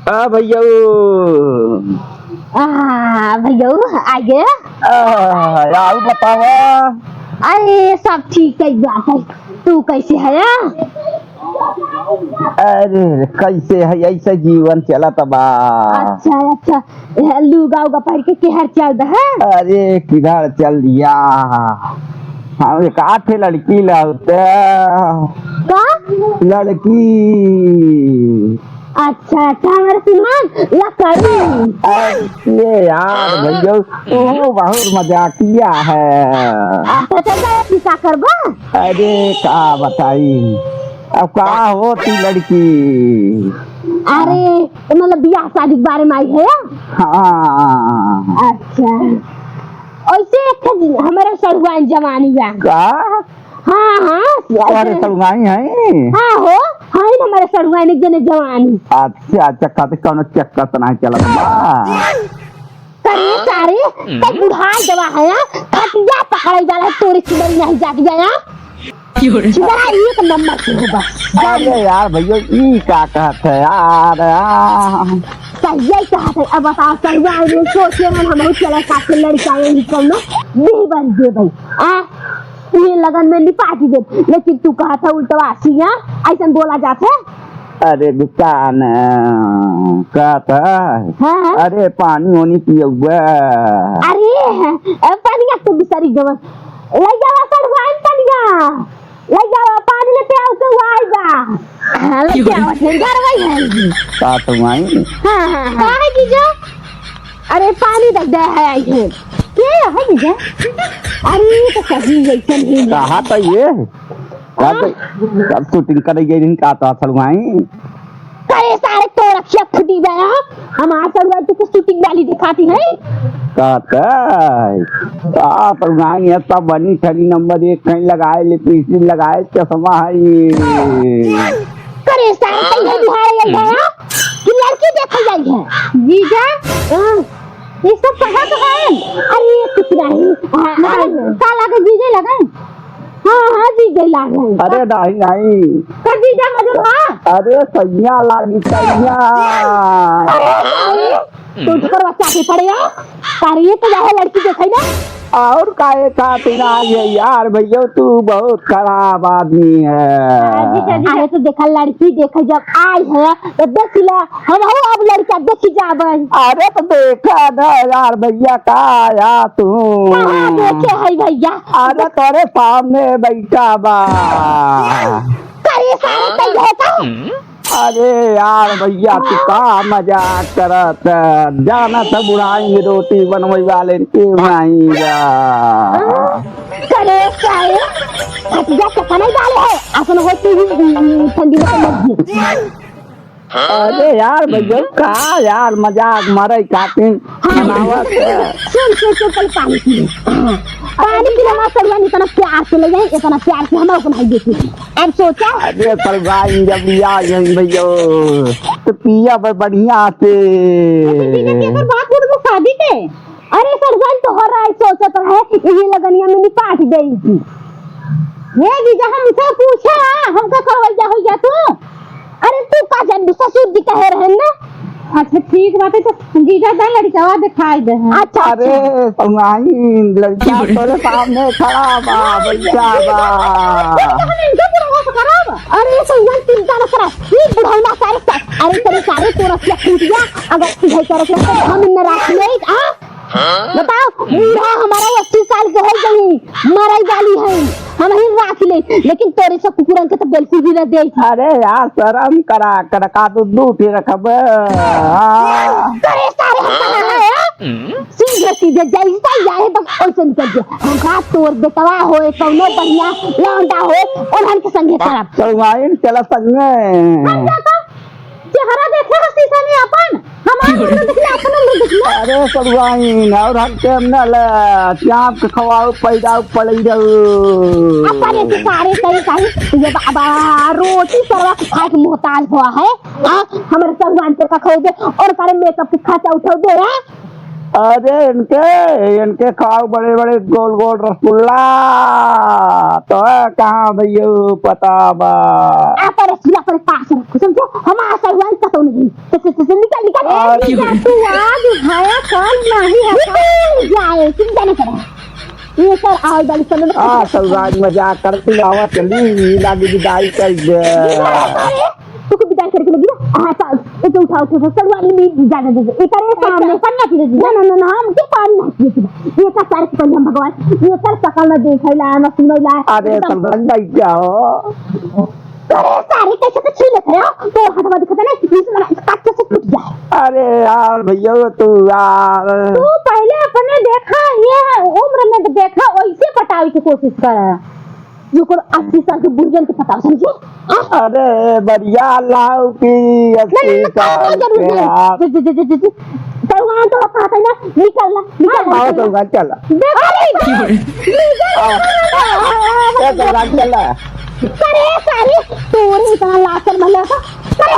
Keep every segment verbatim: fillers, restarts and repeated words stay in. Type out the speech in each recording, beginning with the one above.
आ भैया। आ भैया, आ गए। आ, आऊ बतावा। अरे, सब ठीक है, बात है। तू कैसे है? अरे, कैसे है, ऐसे जीवन चलत बा। अच्छा, अच्छा। लुगा उगा पहिर के केहर चल दे है? अरे, किधर चल दिया? हम एक आठ लड़की लाउते। का? लड़की। अच्छा, अच्छा, हमारे सुमन, लकड़ी। अरे यार, भैया, तू बहुत मजाकिया है। अच्छा, चल जा, तू का करबा? अरे, का बताई, अब का होती लड़की? अरे, तो मतलब बियाह शादी के बारे में आई है? हाँ। अच्छा, ऐसे एक ठे हमारे सड़ुआइन जवानी बा। का? हाँ, हाँ, तोहरे ऐसे। सड़ुआइन है? हाँ हो, हाँ, हमारे सड़ुआइन एक जने जवानी। अच्छा, अच्छा, कहते कौनो चक्कर तो नहीं चलत बा? करे सारे, तै बुढ़ाई देवा है, खटिया पकड़े वाला है, तोरे चिड़ई नहीं जाग गया। चिड़ई एक नंबर के होगा। अरे यार भैया, ई का कहत है यार? आ। सही कहत है। अब बताओ, सही में सोचे मन हम बहुत चला साथे लड़का ये निकल में नहीं बन दे भाई। आ, ये लगन में निपाटी दे, लेकिन तू कहत है उल्टवा सिया, ऐसन बोला जात है। अरे दुकान, कहत है। हाँ, हाँ। अरे पानी ओनी पियउबा? अरे, अब पानी का तो बिसरी गवन। लइ जावा सड़ुआइन पनिया। लइ जावा, पानी लेते आओ के वो आई बा। हाँ, लेते आओ, फिर घर वही है। का तो आई? हाँ, हाँ, हाँ। का है जीजा? अरे, पानी दे दे है आई है। के है जीजा? अरे, ये तो सही है, चल ही। कहा तो ये? कब, हाँ? कब shooting करे गई रही, का तो असल में आई? अरे सारे, तोर अखिया फूटी गया। हमार सड़ुआ तो कुछ shooting वाली दिखाती है। का, का? का सड़ुआ, ये सब बनी ठनी नंबर एक कहीं लगाए, lipstick लगाए, चश्मा है ये। करे सारे, कहीं बिहार आई है कि लड़की देखे आई है? जीजा, हाँ। ये सब कहा तो है? अरे कुछ नहीं। हाँ, हाँ। का लगे, जीजे लगे? हाँ, हाँ, जीजे लगे। अरे नहीं, नहीं। का जीजा मजूर, हाँ? अरे सैया लागी, सैया। अरे, अरे, तू तो बच्चा के पड़े हो। अरे, ये तो यह लड़की देखे ना। और काहे खातिर आई है यार भैया, तू बहुत खराब आदमी है। हाँ, जीजा, जीजा। अरे, तो देखा, लड़की देखे जब आई है, तो देख ला, हमहू अब लड़का देखी जाबै। अरे तो देखा न यार भैया, का या तू? कहाँ देखे है भैया? अरे तोरे सामने बैठा बा। करे सारे तैयार का? अरे यार भैया, तू का मजाक करत? जाना था बुढ़ाई में रोटी बनवे वाले के माई बा। करे सारे, हटिया चक्का नहीं डाले है, असन हो तू ही ठंडी में तो मर गई। अरे यार भैया, का यार, मजाक मारे खातिर हाँ। बनावत है। सुन, सुन, सुन, पहले पानी पी ले। हाँ। पानी पी ले, हमारा सड़ुआ इतना प्यार से ले जाए, इतना प्यार से हम अपन भाई देखे। अब सोचा। अरे सड़ुआ, जब लिया गई भैया, तो पिया भाई बढ़िया से। लेकिन बीजा के अगर बात बोल तो शादी के। अरे सड़ुआ, तोहरा सोचत रहे, यही लगनिया में निपाट गई थी। हे जीजा, हमसे पूछा, हमका कहवल जा होइया तू? अरे तू का जानबू, ससुर जी कहे रहन ना। अच्छा ठीक बात है, तो जीजा दा लड़कवा दिखाई दे हैं। अच्छा, अरे अच्छा। सड़ुआइन, लड़का तोरे सामने खड़ा बा, बच्चा बा। हम इनके बुढ़वा से करब? अरे सड़ुआइन चिंता न करा, ये बुढ़ौना सारे सा-, अरे तेरे सारे तोरा से टूट गया, अगर तुझे करे तो हम न राख ले, आ? बताओ, बूढ़ा हमारा अस्सी साल के हो गई, मरई वाली है, हम ही राख ले, लेकिन तोरे से कुकुरन के तो बिल्कुल भी न दे। अरे यार, शर्म करा, करा का तू दू ठे रखबे? हाँ। करे सारे हम कहाँ है, हाँ? सीधे सीधे जैसा ही आए तो वैसे निकल गया। हम कहा तोर बेटवा होए, कौनो बढ़िया लौंडा होए, उन्हन के संगे करब। सड़ुआइन चला संगे। हम जाता चेहरा देखे हो शीशे में अपन? हमार उम्र देख ले, अपन उम्र देख ले। अरे सड़ुआइन, और हम के हमने ले, चाप के खवाओ, पैदा पड़ई रहू। अब सारे के सारे सही सही, ये बाबा रोटी सरवा के खाए के मोहताज हुआ है। हाँ, हमारे सड़ुआइन पे का खो दे, और सारे makeup के खर्चा उठा दे, हाँ? अरे इनके, इनके खाओ बड़े बड़े गोल गोल रसगुल्ला, तो कहाँ भैया पता बा? आप रसगुल्ला पर पास रखो, समझो, हमारा सड़ुआइन पता नहीं, तो, तो, तो, तो निकल निकल। अरे। जीजा, तू आज उठाया, कल नहीं है, कल जाए, चिंता न करा। ये सर, आओ, गाड़ी चलो। आ, सौभाग्य मजाक करती, आवा चली, लागी विदाई कर दे। जीजा, अरे, तू को विदाई करके लगी ना? हाँ, सर, ये तो उठाओ, उठाओ, सर, वाली में जा, जा, जा, जा। ये करे सामने, पानी ना पीने दीजिए। ना, ना, ना, ना, हम के पानी ना पीने दीजिए। ये का सारे के पहले हम भगवान, ये सर सकल ना देखे ला, ना सुने ला। अरे, एकदम। सौभाग्य क्या हो? अरे सारे, कैसे तो छीन लेते हो? तो हथवा दिखाते ना, इस तरह काट के से टूट जाए। अरे यार भैया, वो तू यार। तू पहले अपने देखा, ये उम्र में देखा, वैसे पटावे की कोशिश कर। जो को अस्सी साल के बुढ़ियन के पटावे, समझे? हाँ? अरे बढ़िया लाओ की नहीं, नहीं, अस्सी नहीं, साल कोई जरूरत के नहीं। यार। जी, जी, जी, जी, जी। तो वहाँ तो कहता है ना, निकल ला, निकल ला, हाँ, निकल ला। तो वहाँ चला। देखो, अरे, निकल ला। हाँ। ए, तो वहाँ चला। अरे सारे, तोरे इतना लाचर महिला का। अरे,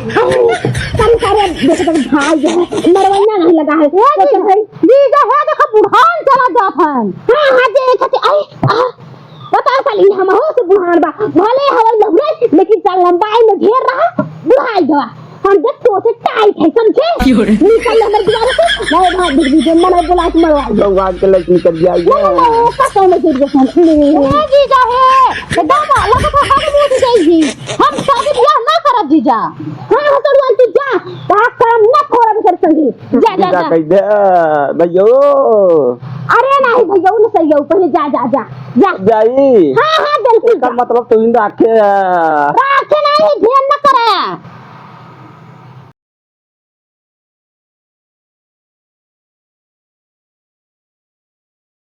हे! अरे, सारे, देखो, देखो, भाई जो है, मरवैया नहीं लगा है। ए, तो जी, भाई, जीजा है, देखो, बुढ़ान चला जात है। हाँ, हाँ, देखो, अरे, आ, पता साली, हम हो से बुढ़ान बा। भले हवाई लहुरे, लेकिन चल लंबाई में ढेर रहा, बुढ़ाई गवा। हम देख तो से टाइट है, समझे? क्यों रे? निकल ले हमर दुआरे से। नहीं, भाग, भाग, भाग, मना बोला के मरवा दे। भगवान के लड़की निकल जाएगी। नहीं, नहीं, नहीं, ओका कौन है तेरे जैसा? नहीं। ए जीजा है, दादा, लगा तो हम मुझे जाएगी। हम शादी ब्याह ना करब जीजा। हाँ, हाँ, तो तू जा, ता काम ना खोरा बिसर संगी। जा, जा, जा। कह दे, भैयो। अरे नहीं भैया, वो नहीं सही है, पहले जा, जा, जा, जा। जाई। हाँ, हाँ, बिल्कुल एकर जा। मतलब तू ही राखे है। राखे नहीं, ध्यान